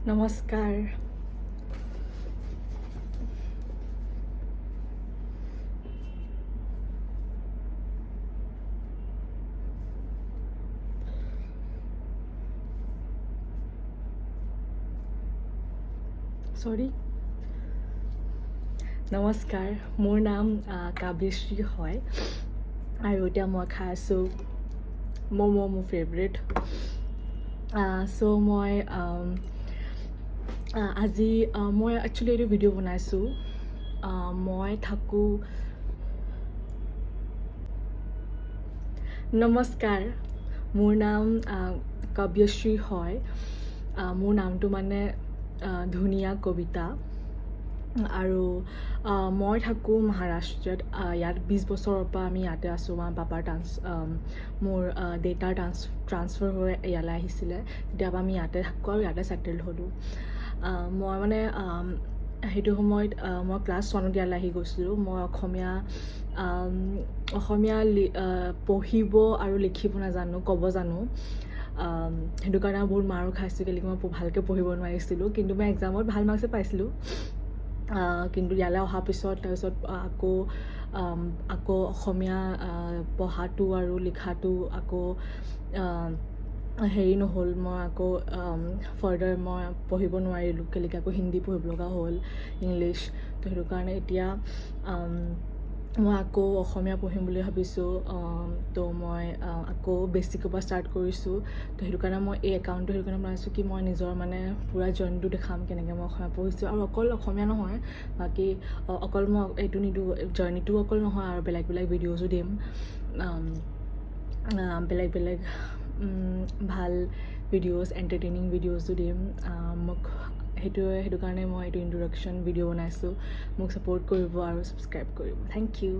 নমস্কাৰ। চৰি, নমস্কাৰ। মোৰ নাম কাব্যশ্ৰী হয় আৰু এতিয়া মই খাই আছোঁ ম'ম', মোৰ ফেভৰেট। চ' মই আজি মই একচুৱেলি এইটো ভিডিঅ' বনাইছোঁ। মই থাকোঁ, নমস্কাৰ, মোৰ নাম কাব্যশ্ৰী হয়। মোৰ নামটো মানে ধুনীয়া কবিতা আৰু মই থাকোঁ মহাৰাষ্ট্ৰত। ইয়াত 20 বছৰৰ পৰা আমি ইয়াতে আছোঁ। আমাৰ পাপাৰ ট্ৰান্স মোৰ দেউতাৰ ট্ৰান্সফাৰ হৈ ইয়ালৈ আহিছিলে, তেতিয়াৰ পৰা আমি ইয়াতে থাকোঁ আৰু ইয়াতে ছেটেল হ'লোঁ। মই মানে সেইটো সময়ত মই ক্লাছ 1ত ইয়ালৈ আহি গৈছিলোঁ। মই অসমীয়া পঢ়িব আৰু লিখিব নাজানো, ক'ব জানো। সেইটো কাৰণে বহুত মাৰো খাইছোঁ, কেলৈ মই ভালকৈ পঢ়িব নোৱাৰিছিলোঁ। কিন্তু মই এক্সামত ভাল মাৰ্কছে পাইছিলোঁ। কিন্তু ইয়ালৈ অহাৰ পিছত তাৰপিছত আকৌ অসমীয়া পঢ়াটো আৰু লিখাটো আকৌ হেৰি নহ'ল। মই আকৌ ফাৰ্ডাৰ মই পঢ়িব নোৱাৰিলোঁ, কেলেকি আকৌ হিন্দী পঢ়িব লগা হ'ল, ইংলিছ। তো সেইটো কাৰণে এতিয়া মই আকৌ অসমীয়া পঢ়িম বুলি ভাবিছোঁ। তো মই আকৌ বেছিকৰ পৰা ষ্টাৰ্ট কৰিছোঁ। তো সেইটো কাৰণে মই এই একাউণ্টটো সেইটো কাৰণে বনাইছোঁ কি মই নিজৰ মানে পূৰা জাৰ্ণিটো দেখাম, কেনেকৈ মই অসমীয়া পঢ়িছোঁ। আৰু অকল অসমীয়া নহয়, বাকী অকল মই এইটো নিদিওঁ, জাৰ্ণিটো অকল নহয়, আৰু বেলেগ বেলেগ ভিডিঅ'জো দিম, বেলেগ বেলেগ ভাল ভিডিঅ'জ, এণ্টাৰটেইনিং ভিডিঅ'জো দিম। মোক সেইটোৱে, সেইটো কাৰণে মই এইটো ইণ্ট্ৰডাকশ্যন ভিডিঅ' বনাইছোঁ। মোক ছাপোৰ্ট কৰিব আৰু ছাবস্ক্ৰাইব কৰিব। Thank you.